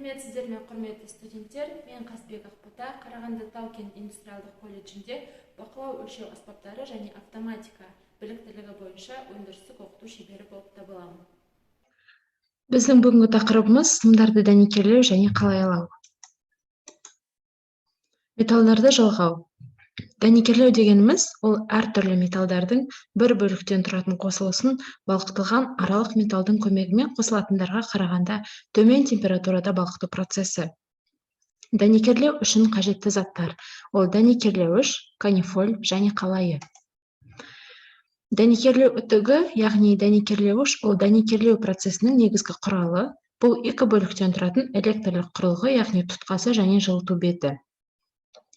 Сәлеметсіздер ме, құрметті студенттер! Мен Қазбек Ақбота, Қарағанды тау-кен индустриалдық колледжінде бақылау өлшеу аспаптары және автоматика біліктілігі бойынша өндірістік оқыту шебері болып табыламын. Біздің бүгінгі тақырыбымыз: сымдарды дәнекерлеу және қалайылау. Металдарды жалғау. Дәнекерлеу дегеніміз – ол әртүрлі металдардың бір бөліктен тұратын қосылысын балқытылған аралық металдың көмегімен қосылатындарға қарағанда төмен температурада балқыту процесі. Дәнекерлеу үшін қажетті заттар: ол дәнекерлеуіш, канифоль және қалайы. Дәнекерлеу үтігі, яғни дәнекерлеуіш, ол дәнекерлеу процесінің негізгі құралы. Бұл екі бөліктен тұратын электрлік құрылғы, яғни тұтқасы және жылыту беті.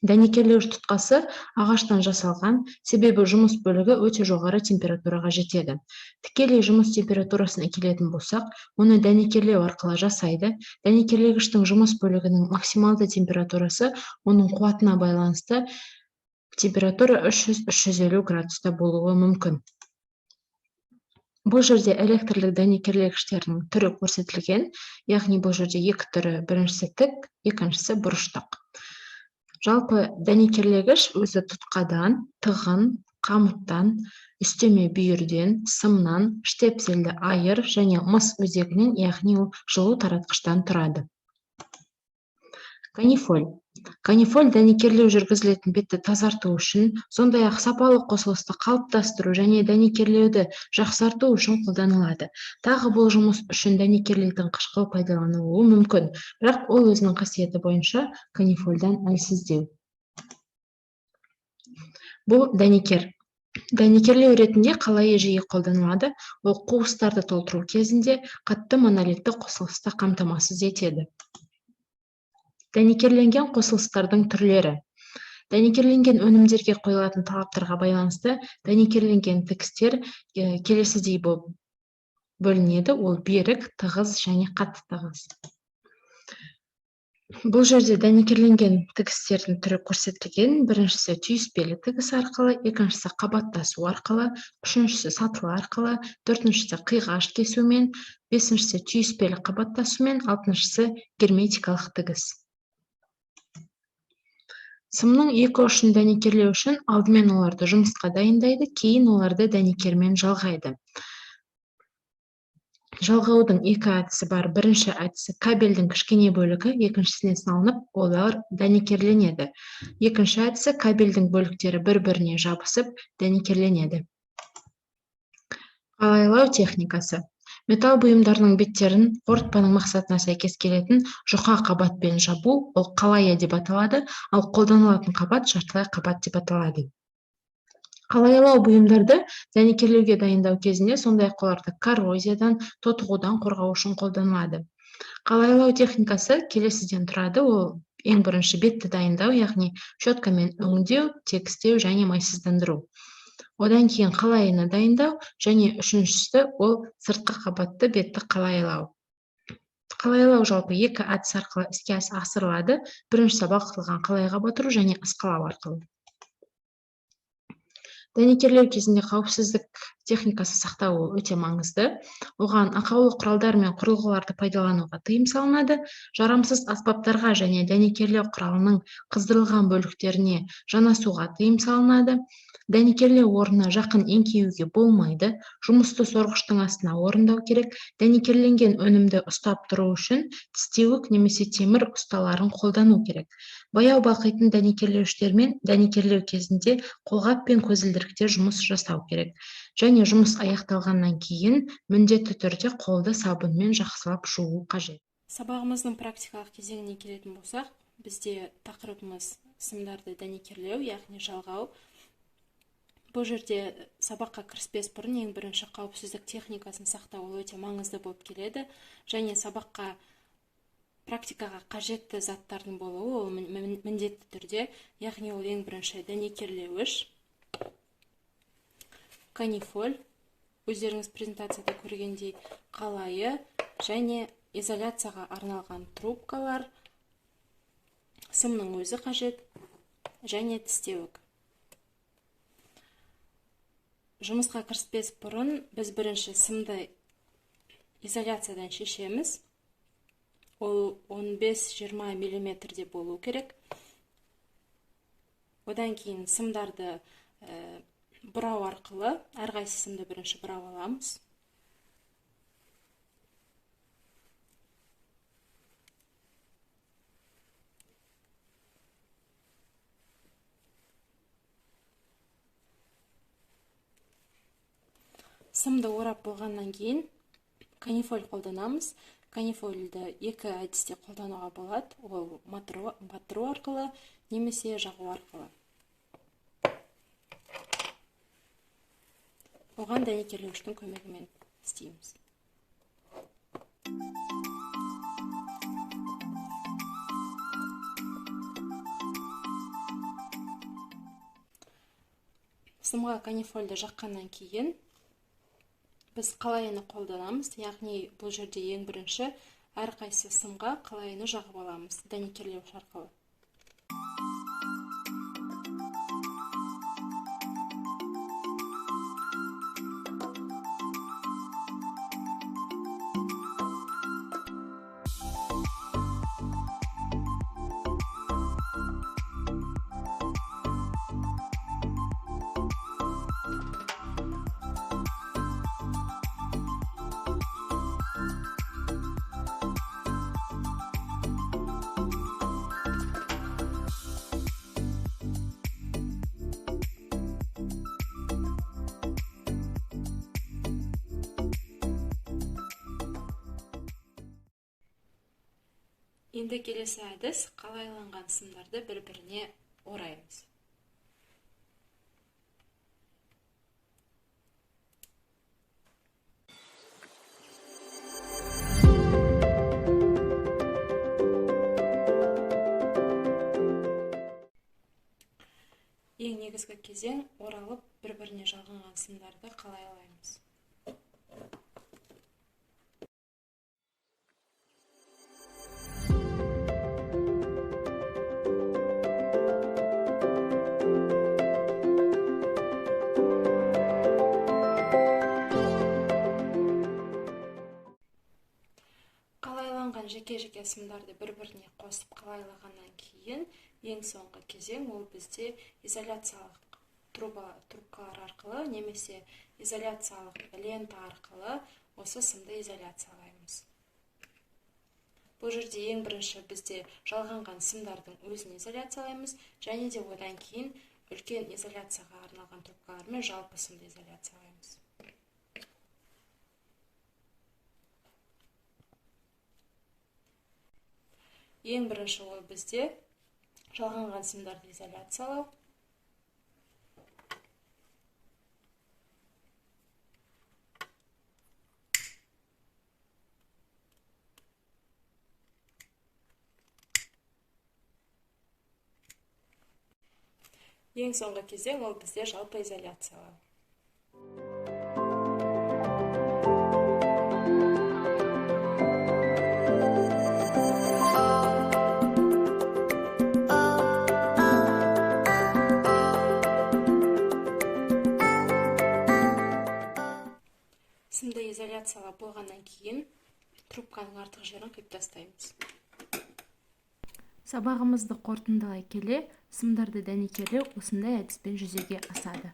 Дәнекерлеуіш тұтқасы ағаштан жасалған, себебі жұмыс бөлігі өте жоғары температураға жетеді. Тікелей жұмыс температурасына келетін болсақ, оны дәнекерлеу арқылы жасайды. Дәнекерлегіштің жұмыс бөлігінің максималды температурасы оның қуатына байланысты, температура 300-350 градуста болуы мүмкін. Бұл жерде электрлік дәнекерлегіштердің түрі көрсетілген, яғни бұл жерде екі түрі: біріншісі тік, екіншісі бұрыштық. Жалпы, дәнекерлегіш өзі тұтқадан, тығын, қамыттан, үстеме бүйірден, сымнан, штепсельді айыр және мыс өзегінен, яғни ол жылу таратқыштан тұрады. Канифоль. Канифоль дәнекерлеу жүргізілетін бетті тазарту үшін, сондай-ақ сапалы қосылысты қалыптастыру және дәнекерлеуді жақсарту үшін қолданылады. Тағы бұл жұмыс үшін дәнекерлейтін қышқыл пайдаланылуы мүмкін, бірақ ол өзінің қасиеті бойынша канифольдан әлсіздеу. Бұл дәнекер. Дәнекерлеу ретінде қалайы жиі қолданылады. Ол қуыстарды толтыру кезінде қатты монолитті қосылысты қамтамасыз етеді. Дәнекерленген қосылыстардың түрлері. Дәнекерленген өнімдерге қойылатын талаптарға байланысты дәнекерленген тігістер келесідей болып бөлінеді: ол берік, тығыз және қатты тығыз. Бұл жерде дәнекерленген тігістердің түрі көрсетілген: біріншісі түйіспелі тігіс арқылы, екіншісі қабаттасу арқылы, үшіншісі сатылы арқылы, төртіншісі қиғаш кесумен, бесіншісі түйіспелі қабаттасумен, алтыншысы герметикалық тігіс. Сымның екі ұшын дәнекерлеу үшін алдымен оларды жұмысқа дайындайды, кейін оларды дәнекермен жалғайды. Жалғаудың екі әдісі бар. Бірінші әдісі: кабельдің кішкене бөлігі екіншісіне салынып, олар дәнекерленеді. Екінші әдісі: кабельдің бөліктері бір біріне жабысып дәнекерленеді. Қалайылау техникасы. Металл бұйымдарының беттерін қорытпаның мақсатына сәйкес келетін жұқа қабатпен жабу, ол қалайы деп аталады, ал қолданылатын қабат жартылай қабат деп аталады. Қалайылау бұйымдарды дәнекерлеуге дайындау кезінде, сондай-ақ оларды коррозиядан, тотығудан қорғау үшін қолданылады. Қалайылау техникасы келесіден тұрады: ол ең бірінші бетті дайындау, яғни щеткамен өңдеу, тегістеу және майсыздандыру, одан кейін қалайыны дайындау және үшіншісі ол сыртқы қабатты бетті қалайылау. Қалайылау жалпы екі әдіс арқылы іске асырылады: біріншісі балқытылған қалайға батыру және ысқылау арқылы. Дәнекерлеу кезінде қауіпсіздік техникасы сақтау, ол өте маңызды. Оған ақаулы құралдар мен құрылғыларды пайдалануға тыйым салынады, жарамсыз аспаптарға және дәнекерлеу құралының қыздырылған бөліктеріне жанасуға тыйым салынады, дәнекерлеу орнына жақын еңкеюге болмайды, жұмысты сорғыштың астына орындау керек, дәнекерленген өнімді ұстап тұру үшін тістеуік немесе темір ұсталарын қолдану керек, баяу балқитын дәнекерлеуіштермен дәнекерлеу кезінде қолғап пен көзілдірікте жұмыс жасау керек және жұмыс аяқталғаннан кейін міндетті түрде қолды сабынмен жақсылап жуу қажет. Сабағымыздың практикалық кезеңіне келетін болсақ, бізде тақырыбымыз сымдарды дәнекерлеу, яғни жалғау. Бұл жерде сабаққа кіріспес бұрын ең бірінші қауіпсіздік техникасын сақтау, ол өте маңызды болып келеді, және сабаққа, практикаға қажетті заттардың болуы, ол міндетті түрде, яғни ол ең бірінші дәнекерлеуіш, канифоль, өздеріңіз презентацияда көргендей, қалайы және изоляцияға арналған трубкалар, сымның өзі қажет және тістеуік. Жұмысқа кіріспес бұрын біз бірінші сымды изоляциядан шешеміз. Ол 15-20 миллиметрде болу керек. Одан кейін сымдарды бұрау арқылы, әрқайсы сымды бірінші бұрап аламыз. Сымды орап болғаннан кейін канифоль қолданамыз. Канифольді екі әдісте қолдануға болады. Ол батыру арқылы немесе жағу арқылы. Оған дәнекерлеуіштің көмегімен істейміз. Сымға канифольді жаққаннан кейін біз қалайыны қолданамыз, яғни бұл жерде ең бірінші әрқайсы сымға қалайыны жағып аламыз дәнекерлеуіш арқылы. Енді келесі әдіс, қалайланған сымдарды бір-біріне ораймыз. Ең негізгі кезең оралып бір-біріне жалғанған сымдарды қалайлаймыз. Жеке-жеке сымдарды бір-біріне қосып қалайлағаннан кейін ең соңғы кезең ол бізде изоляциялық трубкалар арқылы немесе изоляциялық лента арқылы осы сымды изоляциялаймыз. Бұл жерде ең бірінші бізде жалғанған сымдардың өзін изоляциялаймыз және де одан кейін үлкен изоляцияға арналған трубкалармен жалпы сымды изоляциялаймыз. Ең бірінші ол бізде жалғанған сымдарды изоляциялау. Ең соңғы кезең ол бізде жалпы изоляциялау. Сымды изоляциялап болғаннан кейін трубканың артық жерін қиып тастаймыз. Сабағымызды қорытындылай келе, сымдарды дәнекерлеу осындай әдіспен жүзеге асады.